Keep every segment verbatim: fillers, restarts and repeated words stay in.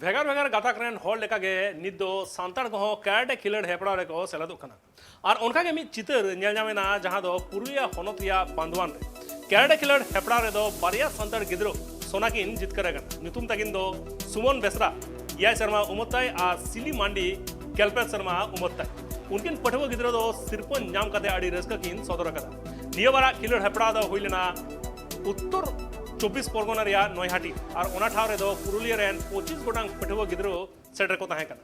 ᱵᱷᱮᱜᱟᱨ ᱵᱷᱮᱜᱟᱨ ᱜᱟᱛᱟᱠ ᱨᱮᱱ ᱦᱚᱲ ᱞᱮᱠᱟᱜᱮ ᱱᱤᱛ ᱫᱚ ᱥᱟᱱᱛᱟᱲ ᱠᱚᱦᱚᱸ ᱠᱟᱨᱟᱴᱮ ᱠᱷᱮᱞᱳᱰ ᱦᱮᱯᱨᱟᱣ ᱨᱮᱠᱚ ᱥᱮᱞᱮᱫᱚᱜ ᱠᱟᱱᱟ᱾ ᱟᱨ ᱚᱱᱠᱟᱜᱮ ᱢᱤᱫ ᱪᱤᱛᱟᱹᱨ ᱧᱮᱞ ᱧᱟᱢ ᱮᱱᱟ, ᱡᱟᱦᱟᱸ ᱫᱚ ᱯᱩᱨᱩᱞᱤᱭᱟᱹ ᱦᱚᱱᱚᱛ ᱨᱮᱭᱟᱜ ᱵᱟᱱᱫᱷᱣᱟᱱ ᱨᱮ ᱠᱟᱨᱟᱴᱮ ᱠᱷᱮᱞᱳᱰ ᱦᱮᱯᱨᱟᱣ ᱨᱮᱫᱚ ᱵᱟᱨᱭᱟ ᱥᱟᱱᱛᱟᱲ ᱜᱤᱫᱽᱨᱟᱹ ᱥᱚᱱᱟ ᱠᱤᱱ ᱡᱤᱛᱠᱟᱹᱨ ᱟᱠᱟᱱᱟ᱾ ᱧᱩᱛᱩᱢ ᱛᱟᱹᱠᱤᱱ ᱫᱚ ᱥᱩᱢᱚᱱ ᱵᱮᱥᱨᱟ, ᱮᱭᱟᱭ ᱥᱮᱨᱢᱟ ᱩᱢᱮᱨ ᱛᱟᱭ, ᱟᱨ ᱥᱤᱞᱤ ᱢᱟᱱᱰᱤ, ᱜᱮᱞᱯᱮ ᱥᱮᱨᱢᱟ ᱩᱢᱮᱨ ᱛᱟᱭ᱾ ᱩᱱᱠᱤᱱ ᱯᱟᱹᱴᱷᱩᱣᱟᱹ ᱜᱤᱫᱽᱨᱟᱹ ᱫᱚ ᱥᱤᱨᱯᱟᱹ ᱧᱟᱢ ᱠᱟᱛᱮ ᱟᱹᱰᱤ ᱨᱟᱹᱥᱠᱟᱹ ᱠᱤᱱ ᱥᱚᱫᱚᱨ ᱟᱠᱟᱫᱟ᱾ ᱱᱤᱭᱟᱹ ᱵᱟᱨᱟᱜ ᱠᱷᱮᱞᱳᱰ ᱦᱮᱯᱨᱟᱣ ᱫᱚ ᱦᱩᱭ ᱞᱮᱱᱟ ᱩᱛᱛᱚᱨ ᱪᱚᱵᱵᱤᱥ ᱯᱚᱨᱜᱚᱱᱟ ᱨᱮᱭᱟᱜ ᱱᱚᱭᱦᱟᱴᱤ, ᱟᱨ ᱚᱱᱟ ᱴᱷᱟᱶ ᱨᱮᱫᱚ ᱯᱩᱨᱩᱞᱤᱭᱟᱹ ᱨᱮᱱ ᱯᱚᱸᱪᱤᱥ ᱜᱚᱴᱟᱝ ᱯᱟᱹᱴᱷᱩᱣᱟᱹ ᱜᱤᱫᱽᱨᱟᱹ ᱥᱮᱴᱮᱨ ᱠᱚ ᱛᱟᱦᱮᱸ ᱠᱟᱱᱟ᱾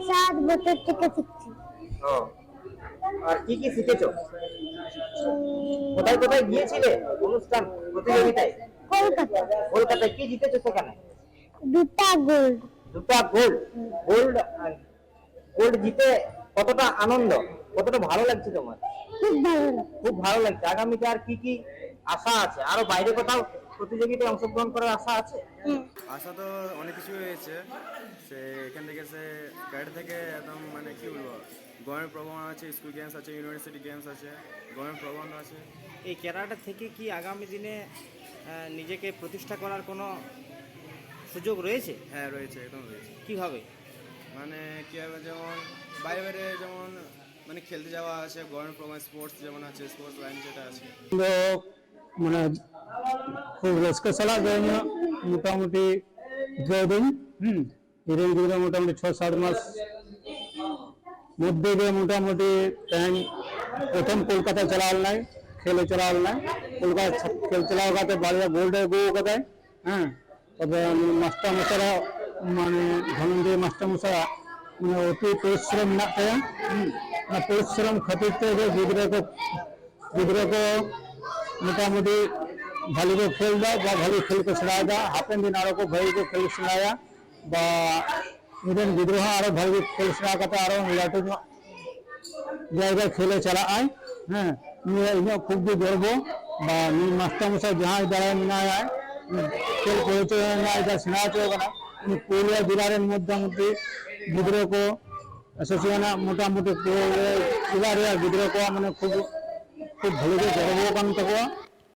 সাত বছর থেকে শিখছি। ও, আর কি কি শিখেছো? উম, কোথায় কোথায় গিয়েছিলে অনুষ্ঠান, প্রতিযোগিতায়? কলকাতা। কলকাতায় কি জিতেছো সেখানে? দুটা গোল্ড। দুটা গোল্ড। গোল্ড, গোল্ড জিতে কতটা আনন্দ, কতটা ভালো লাগছে তোমার? খুব ভালো লাগছে। খুব ভালো লাগছে। আগামীতে আর কি কি আশা আছে? আরো বাইরে কোথাও প্রতিযোগিতায় অংশগ্রহণ করার আশা আছে? হ্যাঁ। আশা তো অনেক কিছু হয়েছে। সে এখান থেকে, সে ক্যাডেট থেকে একদম, মানে, কি বলবো, গভর্নমেন্ট প্রোগ্রাম আছে, স্কুল গেমস আছে, ইউনিভার্সিটি গেমস আছে, গভর্নমেন্ট প্রোগ্রাম আছে। এই ক্যারাটে থেকে কি আগামী দিনে, আহ, নিজেকে প্রতিষ্ঠা করার কোনো সুযোগ রয়েছে? হ্যাঁ, রয়েছে, একদম রয়েছে। কিভাবে? মানে, কি হবে, যেমন বাইরে বাইরে যেমন, মানে, খেলতে যাওয়া আছে, গভর্নমেন্ট প্রোগ্রাম, স্পোর্টস যেমন আছে, স্পোর্টস লাইন যেটা আছে। ᱫᱚ ᱢᱟᱱᱮ ᱠᱷᱩᱵ ᱨᱟᱹᱥᱠᱟᱹ ᱥᱟᱞᱟᱜ ᱜᱮ ᱤᱧᱟᱹᱜ ᱢᱚᱴᱟᱢᱩᱴᱤ ᱜᱤᱫᱽᱨᱟᱹ ᱫᱚᱧ, ᱦᱩᱸ, ᱤᱧᱨᱮᱱ ᱜᱤᱫᱽᱨᱟᱹ ᱢᱚᱴᱟᱢᱩᱴᱤ ᱪᱷᱚ ᱥᱟᱛ ᱢᱟᱥ ᱢᱚᱫᱽᱫᱷᱮ ᱜᱮ ᱢᱚᱴᱟᱢᱩᱴᱤ ᱛᱮᱦᱮᱧ ᱯᱨᱚᱛᱷᱚᱢ ᱠᱳᱞᱠᱟᱛᱟ ᱪᱟᱞᱟᱣ ᱞᱮᱱᱟᱭ, ᱠᱷᱮᱞᱮ ᱪᱟᱞᱟᱣ ᱞᱮᱱᱟᱭ᱾ ᱠᱳᱞᱠᱟᱛᱟ ᱠᱷᱮᱞ ᱪᱟᱞᱟᱣ ᱠᱟᱛᱮ ᱵᱟᱨᱭᱟ ᱜᱳᱞᱰ ᱮ ᱟᱹᱜᱩ ᱟᱠᱟᱫᱟᱭ᱾ ᱦᱮᱸ, ᱛᱚᱵᱮ ᱩᱱᱤ ᱢᱟᱥᱴᱟᱨ ᱢᱚᱥᱟᱭᱟᱜ, ᱢᱟᱱᱮ ᱫᱷᱚᱱᱚᱱᱡᱚᱭ ᱢᱟᱥᱴᱟᱨ ᱢᱚᱥᱟᱭᱟᱜ, ᱢᱟᱱᱮ ᱚᱛᱤ ᱯᱚᱨᱤᱥᱨᱚᱢ ᱢᱮᱱᱟᱜ ᱛᱟᱭᱟ᱾ ᱦᱩᱸ, ᱚᱱᱟ ᱯᱚᱨᱤᱥᱨᱚᱢ ᱠᱷᱟᱹᱛᱤᱨ ᱛᱮ ᱜᱮ ᱜᱤᱫᱽᱨᱟᱹ ᱠᱚ, ᱜᱤᱫᱽᱨᱟᱹ ᱠᱚ ᱢᱚᱴᱟᱢᱩᱴᱤ ᱵᱷᱟᱞᱤ ᱠᱚ ᱠᱷᱮᱞ ᱫᱟ ᱵᱟ ᱵᱷᱟᱞᱤ ᱠᱷᱮᱞ ᱠᱚ ᱥᱮᱬᱟᱭᱮᱫᱟ᱾ ᱦᱟᱯᱮᱱ ᱫᱤᱱ ᱟᱨᱚ ᱠᱚ ᱵᱷᱟᱹᱜᱤ ᱠᱚ ᱠᱷᱮᱞ ᱥᱮᱬᱟᱭᱟ ᱵᱟ ᱤᱧᱨᱮᱱ ᱜᱤᱫᱽᱨᱟᱹ ᱦᱚᱸ ᱟᱨᱚ ᱵᱷᱟᱹᱜᱤ ᱠᱷᱮᱞ ᱥᱮᱬᱟ ᱠᱟᱛᱮ ᱟᱨᱚ ᱞᱟᱹᱴᱩ ᱧᱚᱜ ᱡᱟᱭᱜᱟ ᱠᱷᱮᱞᱮ ᱪᱟᱞᱟᱜᱼᱟᱭ᱾ ᱦᱮᱸ, ᱱᱤᱭᱟᱹ ᱤᱧᱟᱹᱜ ᱠᱷᱩᱵ ᱜᱮ ᱜᱚᱨᱵᱚ᱾ ᱵᱟ ᱱᱩᱭ ᱢᱟᱥᱴᱟᱨ ᱢᱚᱥᱟᱭ ᱡᱟᱦᱟᱸᱭ ᱫᱟᱨᱟᱭ ᱢᱮᱱᱟᱭᱟ, ᱠᱷᱮᱞ ᱯᱚᱨᱤᱪᱚᱭ ᱮᱢᱟᱭ ᱫᱟ, ᱥᱮᱬᱟ ᱦᱚᱪᱚ ᱠᱟᱱᱟ, ᱩᱱᱤ ᱯᱩᱨᱩᱞᱤᱭᱟᱹ ᱡᱮᱞᱟ ᱨᱮᱱ ᱢᱚᱴᱟᱢᱩᱴᱤ ᱜᱤᱫᱽᱨᱟᱹ ᱠᱚ ᱮᱥᱳᱥᱤᱭᱮᱥᱚᱱ ᱢᱚᱴᱟᱢᱩᱴᱤ ᱯᱩᱨᱟᱹ ᱮᱞᱟᱠᱟ ᱨᱮᱭᱟᱜ ᱜᱤᱫᱽᱨᱟᱹ ᱠᱚᱣᱟᱜ ᱢᱟᱱᱮ ᱠᱷᱩᱵ ᱠᱷᱩᱵ ᱵᱷᱟᱹᱞᱤ ᱜᱮ ᱜᱚᱲᱚ ᱟᱠᱟᱱ ᱛᱟᱠᱚᱣᱟ᱾